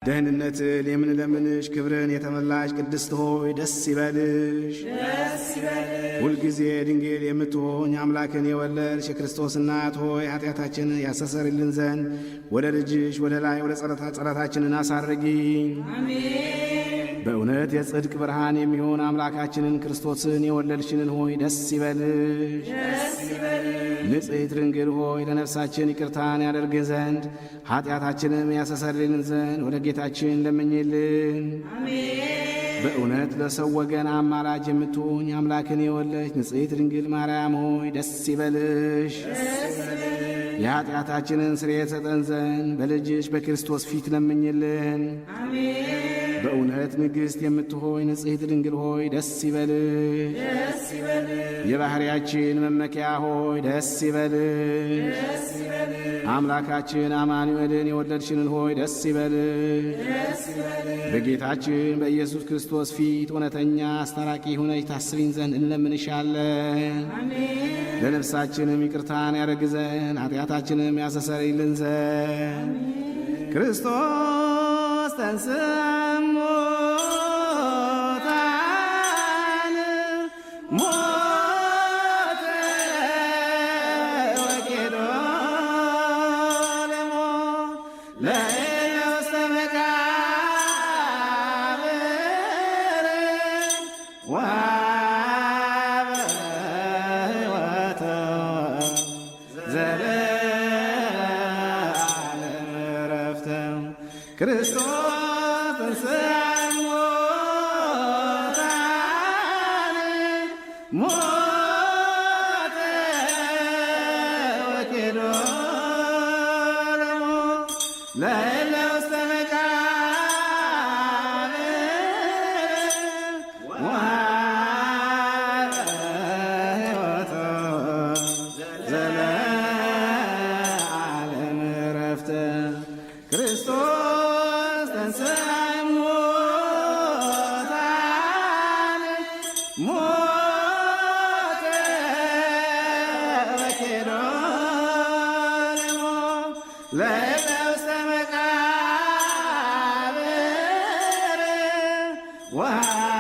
ደህንነትን የምንለምንሽ ክብርን የተመላሽ ቅድስት ሆይ ደስ ይበልሽ። ሁልጊዜ ድንግል የምትሆኝ አምላክን የወለድሽ የክርስቶስ እናት ሆይ ኃጢአታችንን ያስተሰርይልን ዘንድ ወደ ልጅሽ ወደ ላይ ወደ ጸሎታችንን አሳርጊ። በእውነት የጽድቅ ብርሃን የሚሆን አምላካችንን ክርስቶስን የወለድሽንን ሆይ ደስ ይበልሽ። ንጽሕት ድንግል ሆይ ለነፍሳችን ይቅርታን ያደርግ ዘንድ ኃጢአታችንም ያስተሰርይልን ዘንድ ወደ ጌታችን ለምኝልን። በእውነት ለሰው ወገን አማላጅ የምትሆኝ አምላክን የወለድሽ ንጽሕት ድንግል ማርያም ሆይ ደስ ይበልሽ። የኃጢአታችንን ስርየት ሰጠን ዘንድ በልጅሽ በክርስቶስ ፊት ለምኝልን። በእውነት ንግሥት የምትሆኝ ንጽሕት ድንግል ሆይ ደስ ይበልሽ። የባሕርያችን መመኪያ ሆይ ደስ ይበልሽ። አምላካችን አማኑኤልን የወለድሽንን ሆይ ደስ ይበልሽ። በጌታችን በኢየሱስ ክርስቶስ ፊት እውነተኛ አስታራቂ ሆነች ታስቢን ዘንድ እንለምንሻለን። ለነፍሳችንም ይቅርታን ያደርግ ዘንድ ኃጢአታችንም ያስተሰርይልን ዘንድ ክርስቶስ ተንሥአ እሙታን ሞተ ወኬዶ ለሞት ለእለ ውስተ መቃብር ወሀበ ሕይወተ ዘለዓለም ዕረፍተ። ክርስቶስ ተንሥአ እሙታን ሞተ ወኬዶ ለሞት ለእለ ውስተ መቃብር ወሀበ ሕይወተ ዘለዓለም ዕረፍተ። ክርስቶስ ተንሥአ እሙታን ሞተ ወኬዶ ለሞት ለእለ ውስተ መቃብር ወሀበ